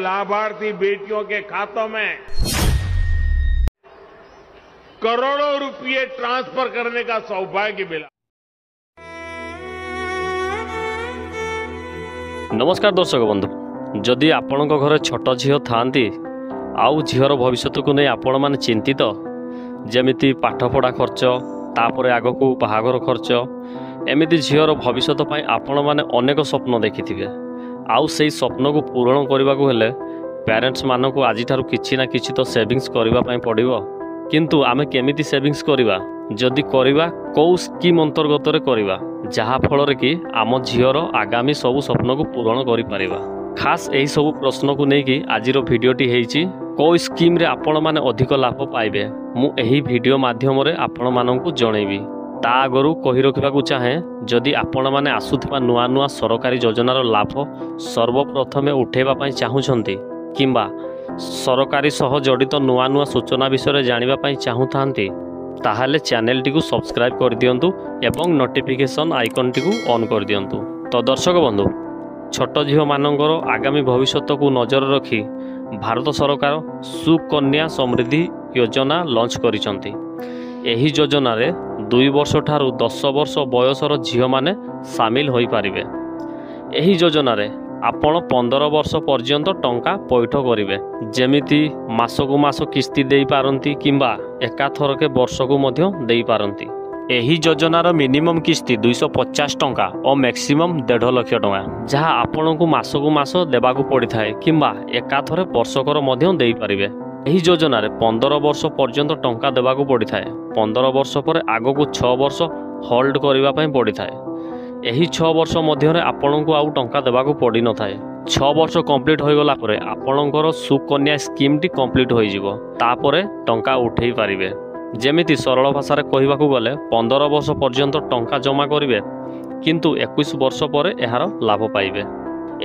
लाभार्थी बेटियों के खातों में करोड़ों रुपए ट्रांसफर करने का सौभाग्य मिला। ନମସ୍କାର ଦର୍ଶକ ବନ୍ଧୁ, ଯଦି ଆପଣଙ୍କ ଘରେ ଛୋଟ ଝିଅ ଥାଆନ୍ତି ଆଉ ଝିଅର ଭବିଷ୍ୟତକୁ ନେଇ ଆପଣମାନେ ଚିନ୍ତିତ, ଯେମିତି ପାଠପଢ଼ା ଖର୍ଚ୍ଚ, ତାପରେ ଆଗକୁ ବାହାଘର ଖର୍ଚ୍ଚ, ଏମିତି ଝିଅର ଭବିଷ୍ୟତ ପାଇଁ ଆପଣମାନେ ଅନେକ ସ୍ୱପ୍ନ ଦେଖିଥିବେ। ଆଉ ସେଇ ସ୍ୱପ୍ନକୁ ପୂରଣ କରିବାକୁ ହେଲେ ପ୍ୟାରେଣ୍ଟସ୍ମାନଙ୍କୁ ଆଜିଠାରୁ କିଛି ନା କିଛି ତ ସେଭିଙ୍ଗସ୍ କରିବା ପାଇଁ ପଡ଼ିବ। କିନ୍ତୁ ଆମେ କେମିତି ସେଭିଙ୍ଗସ୍ କରିବା? ଯଦି କରିବା, କେଉଁ ସ୍କିମ୍ ଅନ୍ତର୍ଗତରେ କରିବା, ଯାହାଫଳରେ କି ଆମ ଝିଅର ଆଗାମୀ ସବୁ ସ୍ୱପ୍ନକୁ ପୂରଣ କରିପାରିବା? ଖାସ୍ ଏହିସବୁ ପ୍ରଶ୍ନକୁ ନେଇକି ଆଜିର ଭିଡ଼ିଓଟି ହେଇଛି। କେଉଁ ସ୍କିମ୍ରେ ଆପଣମାନେ ଅଧିକ ଲାଭ ପାଇବେ, ମୁଁ ଏହି ଭିଡ଼ିଓ ମାଧ୍ୟମରେ ଆପଣମାନଙ୍କୁ ଜଣେଇବି। ତା ଆଗରୁ କହି ରଖିବାକୁ ଚାହେଁ, ଯଦି ଆପଣମାନେ ଆସୁଥିବା ନୂଆ ନୂଆ ସରକାରୀ ଯୋଜନାର ଲାଭ ସର୍ବପ୍ରଥମେ ଉଠାଇବା ପାଇଁ ଚାହୁଁଛନ୍ତି କିମ୍ବା ସରକାରୀ ସହ ଜଡ଼ିତ ନୂଆ ନୂଆ ସୂଚନା ବିଷୟରେ ଜାଣିବା ପାଇଁ ଚାହୁଁଥାନ୍ତି, ତାହେଲେ ଚ୍ୟାନେଲଟିକୁ ସବସ୍କ୍ରାଇବ୍ କରିଦିଅନ୍ତୁ ଏବଂ ନୋଟିଫିକେସନ୍ ଆଇକନ୍ଟିକୁ ଅନ୍ କରିଦିଅନ୍ତୁ। ତ ଦର୍ଶକ ବନ୍ଧୁ, ଛୋଟ ଝିଅମାନଙ୍କର ଆଗାମୀ ଭବିଷ୍ୟତକୁ ନଜର ରଖି ଭାରତ ସରକାର ସୁକନ୍ୟା ସମୃଦ୍ଧି ଯୋଜନା ଲଞ୍ଚ କରିଛନ୍ତି। ଏହି ଯୋଜନାରେ 2 ବର୍ଷ ଠାରୁ 10 ବର୍ଷ ବୟସର ଝିଅମାନେ ସାମିଲ ହୋଇପାରିବେ। ଏହି ଯୋଜନାରେ ଆପଣ 15 ବର୍ଷ ପର୍ଯ୍ୟନ୍ତ ଟଙ୍କା ପଇଠ କରିବେ, ଯେମିତି ମାସକୁ ମାସ କିସ୍ତି ଦେଇପାରନ୍ତି କିମ୍ବା ଏକାଥରକେ ବର୍ଷକୁ ମଧ୍ୟ ଦେଇପାରନ୍ତି। ଏହି ଯୋଜନାର ମିନିମମ୍ କିସ୍ତି 250 ଟଙ୍କା ଓ ମ୍ୟାକ୍ସିମମ୍ 1.5 ଲକ୍ଷ ଟଙ୍କା, ଯାହା ଆପଣଙ୍କୁ ମାସକୁ ମାସ ଦେବାକୁ ପଡ଼ିଥାଏ କିମ୍ବା ଏକାଥରେ ବର୍ଷକର ମଧ୍ୟ ଦେଇପାରିବେ। ଏହି ଯୋଜନାରେ 15 ବର୍ଷ ପର୍ଯ୍ୟନ୍ତ ଟଙ୍କା ଦେବାକୁ ପଡ଼ିଥାଏ। 15 ବର୍ଷ ପରେ ଆଗକୁ 6 ବର୍ଷ ହୋଲ୍ଡ କରିବା ପାଇଁ ପଡ଼ିଥାଏ। ଏହି 6 ବର୍ଷ ମଧ୍ୟରେ ଆପଣଙ୍କୁ ଆଉ ଟଙ୍କା ଦେବାକୁ ପଡ଼ିନଥାଏ। 6 ବର୍ଷ କମ୍ପ୍ଲିଟ୍ ହୋଇଗଲା ପରେ ଆପଣଙ୍କର ସୁକନ୍ୟା ସ୍କିମ୍ଟି କମ୍ପ୍ଲିଟ୍ ହୋଇଯିବ, ତାପରେ ଟଙ୍କା ଉଠାଇ ପାରିବେ। ଯେମିତି ସରଳ ଭାଷାରେ କହିବାକୁ ଗଲେ, 15 ବର୍ଷ ପର୍ଯ୍ୟନ୍ତ ଟଙ୍କା ଜମା କରିବେ, କିନ୍ତୁ 21 ବର୍ଷ ପରେ ଏହାର ଲାଭ ପାଇବେ।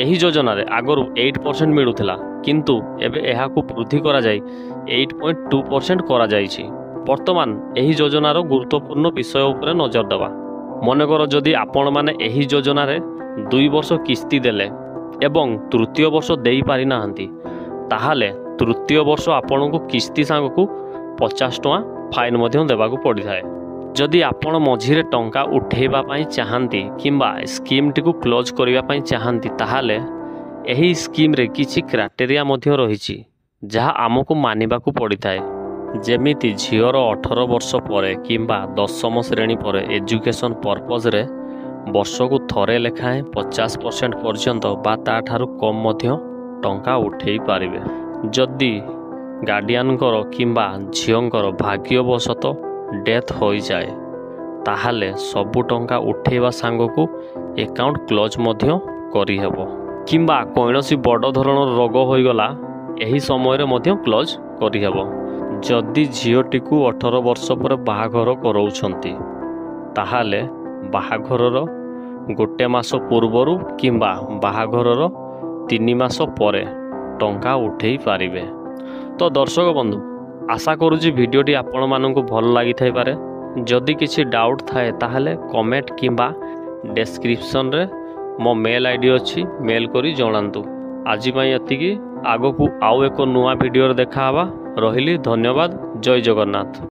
ଏହି ଯୋଜନାରେ ଆଗରୁ 8% ମିଳୁଥିଲା, କିନ୍ତୁ ଏବେ ଏହାକୁ ବୃଦ୍ଧି କରାଯାଇ 8.2% କରାଯାଇଛି। ବର୍ତ୍ତମାନ ଏହି ଯୋଜନାର ଗୁରୁତ୍ୱପୂର୍ଣ୍ଣ ବିଷୟ ଉପରେ ନଜର ଦେବା। ମନେକର ଯଦି ଆପଣମାନେ ଏହି ଯୋଜନାରେ 2 ବର୍ଷ କିସ୍ତି ଦେଲେ ଏବଂ ତୃତୀୟ ବର୍ଷ ଦେଇପାରିନାହାନ୍ତି, ତାହେଲେ ତୃତୀୟ ବର୍ଷ ଆପଣଙ୍କୁ କିସ୍ତି ସାଙ୍ଗକୁ 50 ଟଙ୍କା ଫାଇନ୍ ମଧ୍ୟ ଦେବାକୁ ପଡ଼ିଥାଏ। ଯଦି ଆପଣ ମଝିରେ ଟଙ୍କା ଉଠାଇବା ପାଇଁ ଚାହାନ୍ତି କିମ୍ବା ସ୍କିମ୍ଟିକୁ କ୍ଲୋଜ୍ କରିବା ପାଇଁ ଚାହାନ୍ତି, ତାହେଲେ ଏହି ସ୍କିମ୍ରେ କିଛି କ୍ରାଇଟେରିଆ ମଧ୍ୟ ରହିଛି, ଯାହା ଆମକୁ ମାନିବାକୁ ପଡ଼ିଥାଏ। ଯେମିତି ଝିଅର 18 ବର୍ଷ ପରେ କିମ୍ବା ଦଶମ ଶ୍ରେଣୀ ପରେ ଏଜୁକେସନ୍ ପର୍ପଜ୍ରେ ବର୍ଷକୁ ଥରେ ଲେଖାଏଁ 50% ପର୍ଯ୍ୟନ୍ତ ବା ତା'ଠାରୁ କମ୍ ମଧ୍ୟ ଟଙ୍କା ଉଠାଇ ପାରିବେ। ଯଦି ଗାର୍ଡ଼ିଆନଙ୍କର କିମ୍ବା ଝିଅଙ୍କର ଭାଗ୍ୟବଶତଃ ଡେଥ୍ ହୋଇଯାଏ, ତାହେଲେ ସବୁ ଟଙ୍କା ଉଠାଇବା ସାଙ୍ଗକୁ ଆକାଉଣ୍ଟ କ୍ଲୋଜ୍ ମଧ୍ୟ କରିହେବ, କିମ୍ବା କୌଣସି ବଡ଼ ଧରଣର ରୋଗ ହୋଇଗଲା, ଏହି ସମୟରେ ମଧ୍ୟ କ୍ଲୋଜ୍ କରିହେବ। ଯଦି ଝିଅଟିକୁ 18 ବର୍ଷ ପରେ ବାହାଘର କରାଉଛନ୍ତି, ତାହେଲେ ବାହାଘରର ଗୋଟେ ମାସ ପୂର୍ବରୁ କିମ୍ବା ବାହାଘରର 3 ମାସ ପରେ ଟଙ୍କା ଉଠାଇ ପାରିବେ। ତ ଦର୍ଶକ ବନ୍ଧୁ, ଆଶା କରୁଛି ଭିଡ଼ିଓଟି ଆପଣମାନଙ୍କୁ ଭଲ ଲାଗିଥାଇପାରେ। ଯଦି କିଛି ଡାଉଟ୍ ଥାଏ, ତାହେଲେ କମେଣ୍ଟ କିମ୍ବା ଡେସ୍କ୍ରିପସନ୍ରେ ମୋ ମେଲ୍ I D ଅଛି, ମେଲ୍ କରି ଜଣାନ୍ତୁ। ଆଜି ପାଇଁ ଏତିକି। ଆଗକୁ ଆଉ ଏକ ନୂଆ ଭିଡ଼ିଓରେ ଦେଖାହେବା। ରହିଲି, ଧନ୍ୟବାଦ। ଜୟ ଜଗନ୍ନାଥ।